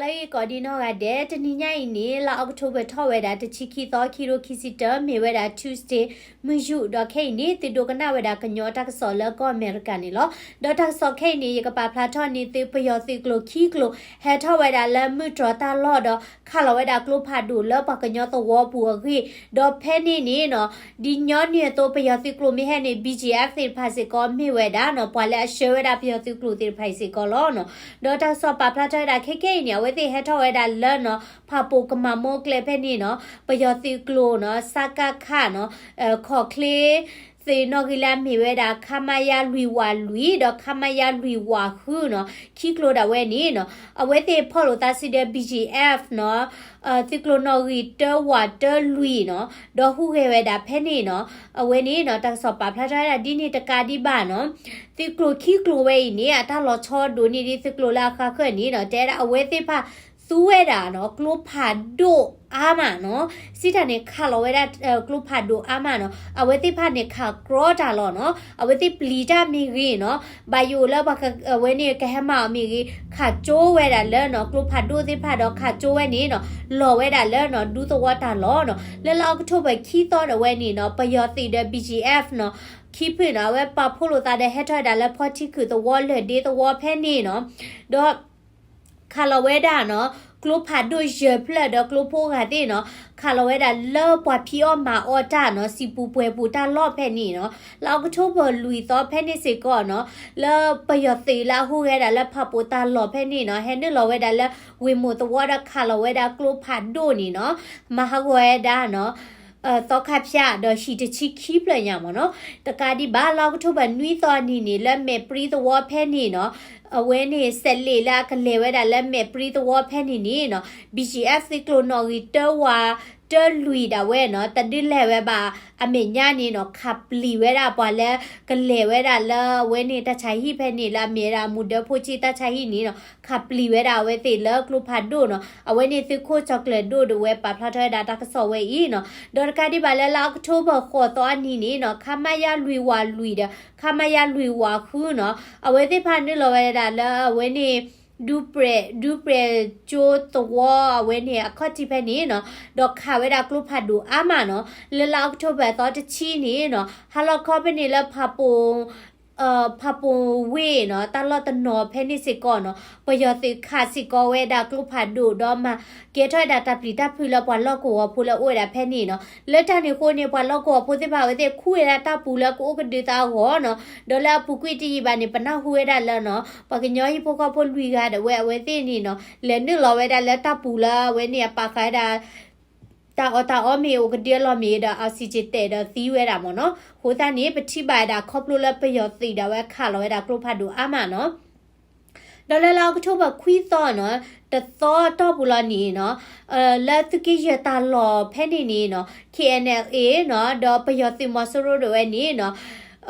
လၢအဂ့ၢ်ကိးဒံနီၢ်ဂၤဒဲး, တနံၤညါအံၤန့ၣ် လါအီးကထိဘၢၣ်ထီၣ်ဝဲဒၣ် တဆံခံသီ ခံကထိခံဆံတၢ, မ့ၢ်ဝဲဒၣ် Tuesday မုၢ်ယူာ်, ဒီးခဲအံၤန့ၣ် သုဒိကနၣ်ဝဲဒၣ်ကညီတၢ်ကစီၣ်လၢကီၢ်အမဲရကၤန့ၣ်လီၤ. ဒီးတၢ်ကစီၣ်ခဲအံၤန့ၣ် ယကပာ်ဖျါထီၣ်န့ၢ်သု ပယီၤသုးကျိၤခံကျိၤ ဟဲထီၣ်ဝဲဒၣ်လၢမုၢ်တြီၤတၢ်လီၢ်ဒီး ခးလီၤဝဲဒၣ်ကျိဖးဒိၣ်လၢပှၤကညီသဝီပူၤအဂ့ၢ်, ဒီးဖဲန့ၣ်န့ၣ်နီၤ ဒ်ညီနုၢ်အသိး ပယီၤသုးကျိၤမ့ၢ်ဟဲန့ၣ် BGF သ့ၣ်တဖၣ်စ့ၢ်ကီးမ့ၢ်ဝဲဒၣ်နီၤ ပှၤလၢအဆှၢဝဲဒၣ်ပယီၤသုးကျိၤသ့ၣ်တဖၣ်အံၤစ့ၢ်ကီးလီၤနီၤ. ဒီးတၢ်ကစီၣ်ပာ်ဖျါထီၣ်ဝဲဒၣ်ခဲခဲအံၤန့ၣ် အဝဲသ့ၣ်ဟဲထီၣ်ဝဲဒၣ်လၢနီၤ ဖၣ်ပိၣ်ကမၤမိၢ်ကျဲဖဲန့ၣ်နီၤ ပယီၤသုးကျိၤနီၤ စကခနီၤ ခီၣ်ချ့ သုးနီၣ်ဂံၢ်လၢအမ့ၢ်ဝဲဒၣ် ခမရ လွံၢ်ဝးလွံၢ် ဒီး ခမရ လွံၢ်ဝးဃုနီၤ ခံကျိၤဒၣ်ဝဲန့ၣ်နီၤ အဝဲသ့ၣ်ဖီၣ်လိာ်သးစုဒီး BGF နီၤ သုးကျိၤနီၣ်ဂံၢ်တၢဝးတၢလွံၢ်နီၤ ဒီးဟူးဂဲၤဝဲဒၣ်ဖဲန့ၣ်နီၤ အဝဲန့ၣ်နီၤ တၢ်ကစီၣ်ပာ်ဖျါထီၣ်ဝဲဒၣ်ဒ်န့ၣ်တကးဒံးဘၣ်နီၤ သုးကျိၤခံကျိၤဝဲအံၤန့ၣ် အတၢ်လီၤဆီဒိၣ်န့ၢ်ဒ်သုးကျိၤလၢအဃါဃၢၤန့ၣ်နီၤ တဲဒၣ်အဝဲသ့ၣ်တဖၣ် သူဝဲဒၣ်နီၤ ကျိဖးဒိၣ်အါမးနီၤ စံးတၢ်န့ၣ် ခးလီၤဝဲဒၣ် ကျိဖးဒိၣ်အါမးနီၤ အဝဲသ့ၣ်တဖၣ်န့ၣ် ခးကြီတၢ်လီၤနီၤ အဝဲသ့ၣ်ပျံၤတၢ်မ့ၢ်ဂ့ၤနီၤ ဘၣ်ယိၣ်လၢပှၤက အဝဲန့ၣ်ကဟဲမၤအီၤမ့ၢ်ဂ့ၤ ခးကၠိဝဲဒၣ်လၢနီၤ ကျိဖးဒိၣ်သ့ၣ်တဖၣ်ဒီး ခးကၠိဝဲန့ၣ်နီၤ လီၤဝဲဒၣ်လၢနီၤ ဒူသဝီတၢ်လီၢ်နီၤ လၢလါအီးကထိဘၢၣ်ခံသီဒၣ်ဝဲန့ၣ်နီၤ ပယီၤသုးဒီး BGF နီၤ ခံဖုနီၤ အဝဲပာ်ဖှိၣ်လိာ်သးဒီးဟဲထီၣ်ဝဲဒၣ်လၢဖီထံခုၣ်သဝီ လၢၢ်ဒ့သဝီဖဲန့ၣ်နီၤ ဒီး ခးလီၤဝဲဒၣ်နီၤ ကျိဖးဒိၣ်ယဲၢ်ဖျၢၣ်ဒီးကျိဖိဂၤသ့ၣ်နီၤ ခးလီၤဝဲဒၣ်လၢပှၤဖံးအီၣ်မၤအီၣ်တၢ်နီၤ စံာ်ပူၤပှဲၤပူၤတၢ်လီၢ်ဖဲန့ၣ်နီၤ လၢအီးကထိဘၢၣ်လွံၢ်သီဖဲန့ၣ်စ့ၢ်ကီးနီၤ လၢပယီၤသုးလၢအဟူးဂဲၤဒၣ်လၢဖၣ်ပိၣ်တၢ်လီၢ်ဖဲန့ၣ်နီၤ ဟဲနုာ်လီၤဝဲဒၣ်လၢဝ့ၢ်မိၢ်သဝီဒီးခးလီၤဝဲဒၣ်ကျိဖးဒိၣ်န့ၣ်နီၤ မၤဟးဂီၤဝဲဒၣ်နီၤ သီခါဖၠၣ်ဒီးဟံၣ်တဆံခံဖျၢၣ်ညါမ့ၢ်နီၤ တကးဒံးဘၣ်လါအီးကထိဘၢၣ်နွံသီအနံၤန့ၣ် လၢမဲာ်ပြံသဝီဖဲန့ၣ်နီၤ အဝဲန့ၣ် စဲးလ့ၣ်လၢအကလဲၤဝဲဒၣ်လၢမဲာ်ပြံသဝီဖဲန့ၣ်န့ၣ်နီၤ BGF သုးကျိၤနီၣ်ဂံၢ်တၢဝးတၢလွံၢ်ဒၣ်ဝဲနီၤ တဒုးလဲၤဝဲဘၣ်အမဲာ်ညါန့ၣ်နီၤ ခးပျံၤဝဲဒၣ်ပှၤလၢကလဲၤဝဲဒၣ်လၢ အဝဲန့ၣ်တၢ်ဆါဟံၣ်ဖဲန့ၣ်လၢအမ့ၢ်ဝဲဒၣ်မူဒၢဖိဆံးတၢ်ဆါဟံၣ်န့ၣ်နီၤ ခးပျံၤဝဲဒၣ်အဝဲသ့ၣ်လၢကျိဖးဒိၣ်နီၤ အဝဲန့ၣ်သုးခိၣ်ကၠီၤကျၢၤဒိၣ်ဒၣ်ဝဲပာ်ဖျါထီၣ်ဝဲဒၣ်တၢ်ကစီၣ်ဝဲအံၤနီၤ ဒီးတကးဒံးဘၣ်လၢလါအီးကထိဘၢၣ်ဃိးသီအနံၤန့ၣ်နီၤ ခမရ လွံၢ်ဝးလွံၢ်ဒီး ခမရ လွံၢ်ဝးဃုနီၤ အဝဲသ့ၣ်တဖၣ်နုာ်လီၤဝဲဒၣ်လၢအဝဲန့ၣ် ဒူပျဲၢ် ဒူပျဲၢ်ကၠိသဝီအဝဲန့ၣ်အခီၣ်ထံးဖဲန့ၣ်နီၤ ဒီးခးဝဲဒၣ်ကျိဖးဒိၣ်အါမးနီၤ လၢလါအီးကထိဘၢၣ်သီတဆံန့ၣ်နီၤ ဟါလီၤခီဖဲန့ၣ်လၢဖၣ်ပိၣ် ဖၣ်ပိၣ်ဝ့ၢ်နီၤ တၢ်လီၢ်တနီၤဖဲန့ၣ်စ့ၢ်ကီးနီၤ ပယီၤသုးခးစ့ၢ်ကီးဝဲဒၣ်ကျိဖးဒိၣ်ဒီးမၤကဲထီၣ်ဝဲဒၣ်တၢ်ပျံၤတၢ်ဖုးလၢပှၤလီၢ်ကဝီၤဖိလၢအိၣ်ဝဲဒၣ်ဖဲန့ၣ်နီၤ လၢတၢ်န့ၣ်အဃိန့ၣ် ပှၤလီၢ်ကဝီၤဖိသ့ၣ်တဖၣ်အဝဲသ့ၣ်ခူၣ်ဝဲဒၣ်တၢ်ပူၤလၢကအိၣ်ကဒုသးအဂီၢ်နီၤ ဒီးလၢအပူၤကွံာ်တယံာ်ဘၣ်န့ၣ် ပနၢ်ဟူဝဲဒၣ်လၢနီၤ ပှၤကညီဟံၣ်ဖိဃီဖိလွံၢ်ဂၤဒၣ်ဝဲအဝဲသ့ၣ်န့ၣ်နီၤ လဲၤနုာ်လီၤဝဲဒၣ်လၢတၢ်ပူၤလၢအဝဲန့ၣ်အပာ်ဃာ်ဝဲဒၣ် တၢ်အီၣ်တၢ်အီမ့ၢ်အိၣ်ကဒုအလီၢ်မ့ၢ်ဒီး oxygen တဲာ်ဒီးသံဝဲဒၣ်မ့ၢ်နီၤ အဃိသတးန့ၣ် ပထံၣ်ဘၣ်ဝဲဒၣ်ခီဖျိလၢပယီၤသုးဒၣ်ဝဲခးလီၤဝဲဒၣ်ကျိဖးဒိၣ်အါမးနီၤ ဒီးလၢလါအီးကထိဘၢၣ်ခွံသီနီၤ တသီတီၢ်ပူၤလီၤန့ၣ်နီၤ လၢသုးက့ယဲၢ်တၢ်လီၢ်ဖဲန့ၣ်န့ၣ်နီၤ KNLA နီၤ ဒီးပယီၤသုးမီၤစိရိၤဒၣ်ဝဲန့ၣ်နီၤ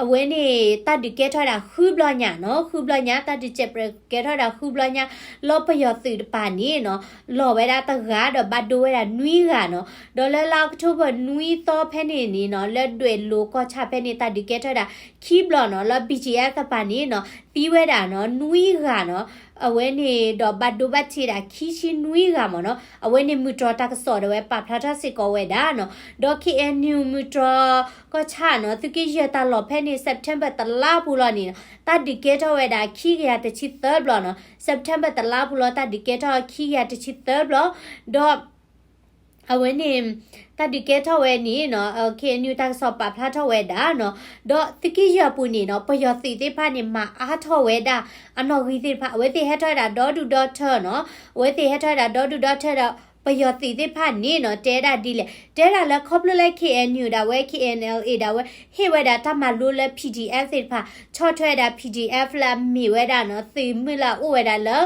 အဝဲန့ၣ် တၢ်ဒုးကဲထီၣ်ဝဲဒၣ်ဃုဘျီညါနီၤ ဃုဘျီညါ တၢ်ဒုးစဲးပြဲးကဲထီၣ်ဝဲဒၣ်ဃုဘျီညါ လၢပယီၤသုးတပၤန့ၣ်နီၤ လီၤဝဲဒၣ်တဂၤဒီးဘၣ်ဒိဝဲဒၣ်နွံဂၤနီၤ ဒီးလၢလါအီးကထိဘၢၣ်နွံသီဖဲန့ၣ်န့ၣ်နီၤ လၢဒွဲၣ်လိၤကီၢ်ဆၣ်ဖဲန့ၣ် တၢ်ဒုးကဲထီၣ်ဝဲဒၣ်ခံဘျီနီၤ လၢ BGF တပၤန့ၣ်နီၤ သံဝဲဒၣ်နီၤ နွံဂၤနီၤ အဝဲန့ၣ်ဒီးဘၣ်ဒိဘၣ်ထံးဒၣ်ခံဆံနွံဂၤမ့ၢ်နီၤ အဝဲန့ၣ်မုၢ်တြီၤတၢ်ကစီၣ်ဒၣ်ဝဲပာ်ဖျါထီၣ်စ့ၢ်ကီးဝဲဒၣ်နီၤ ဒီး KNU မုၢ်တြီၤကီၢ်ဆၣ်နီၤ သုးက့ယဲၢ်တၢ်လီၢ်ဖဲန့ၣ် September တလါပူၤလီၤန့ၣ်နီၤ တၢ်ဒုးကဲထီၣ်ဝဲဒၣ်ခံကယၤတဆံသၢဘျီနီၤ September တလါပူၤလီၤ တၢ်ဒုးကဲထီၣ်ခံကယၤတဆံသၢဘျီ ဒီး အဝဲန့ၣ် တၢ်ဒုးကဲထီၣ်ဝဲန့ၣ်နီၤ KNU တၢ်ကစီၣ်ပာ်ဖျါထီၣ်ဝဲဒၣ်နီၤ ဒီးသုးက့ယဲၢ်အပူၤန့ၣ်နီၤ ပယီၤသုးသ့ၣ်တဖၣ်န့ၣ် မၤအါထီၣ်ဝဲဒၣ် အနီၣ်ဂံၢ်သ့ၣ်တဖၣ် အဝဲသ့ၣ်ဟဲထီၣ်ဝဲဒၣ်ဒီဒူၣ်ဒီထၢနီၤ အဝဲသ့ၣ်ဟဲထီၣ်ဝဲဒၣ်ဒီဒူၣ်ဒီထၢဒီး ပယီၤသုးသ့ၣ်တဖၣ်န့ၣ်နီၤ တဲဒၣ်ဒ်လဲၣ် တဲဒၣ်လၢခီဖျိလၢ KNU ဒၣ်ဝဲ KNLA ဒၣ်ဝဲ ဟ့ၣ်ဝဲဒၣ်တၢ်မၤလိလၢ PDF သ့ၣ်တဖၣ် ဆီၣ်ထွဲဝဲဒၣ် PDF လၢအမ့ၢ်ဝဲဒၣ်နီၤ သုးမုၢ်လၢအအိၣ်ဝဲဒၣ်လၢ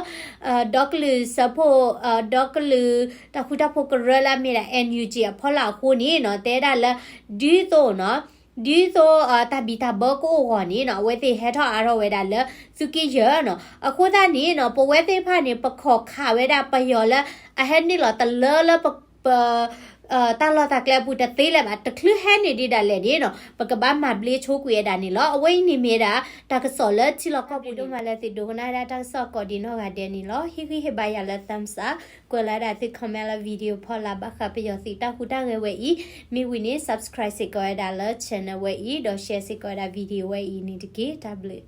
ဒီကလုာ်စၢဖှိၣ် ဒီကလုာ်တၢ်ဃူတၢ်ဖိးကရၢလၢအမ့ၢ်ဒၣ် NUG အဖီလာ်အဃိန့ၣ်နီၤ တဲဒၣ်လၢ ဒ်သိးနီၤ ဒ်သိးတၢ်ဘံၣ်တၢ်ဘၢကအိၣ်အဂီၢ်န့ၣ်နီၤ အဝဲသ့ၣ်ဟဲထီၣ်အါထီၣ်ဝဲဒၣ်လၢသုးက့ယဲၢ်နီၤ အဃိသတးန့ၣ်နီၤ ပဝဲသ့ၣ်တဖၣ်န့ၣ် ပခိးခးဝဲဒၣ်ပယီၤလၢ အဟဲနုာ်လီၤတလၢလၢပ ပ တၢ်လီၢ်တၢ်ကျဲအပူၤတသ့လၢၤဘၣ်, တချုးဟဲန့ၣ်ဒံးဒၣ်လဲာ်န့ၣ်နီၤ ပကဘၣ်မၤဘျ့ဆိကွံာ်ဝဲဒၣ်န့ၣ်လီၤ. အဝဲအံၤန့ၣ်မ့ၢ်ဝဲဒၣ် တၢ်ကစီၣ်လၢထံလီၢ်ကီၢ်ပူၤဒိၣ်မးလၢ သုဒိကနၣ်ဝဲဒၣ်တၢ်ကစီၣ်ကိးဒံးနီၢ်ဂၤဒဲးန့ၣ်လီၤ. ဟ့ၣ်ဂံၢ်ဟ့ၣ်ဘါယၤလၢ thumbs up, ကွဲးလီၤဝဲဒၣ်သု comment လၢ video ဖီလာ် ဘၣ်ဃးပယီၤသုးတၢ်ဟူးတၢ်ဂဲၤဝဲအံၤ, မ့ၢ်ဝံၤန့ၣ် subscribe စ့ၢ်ကီးဝဲဒၣ်လၢ channel ဝဲအံၤ, ဒီး share စ့ၢ်ကီးဝဲဒၣ် video ဝဲအံၤန့ၣ်တက့ၢ်. တၢ်ဘျုး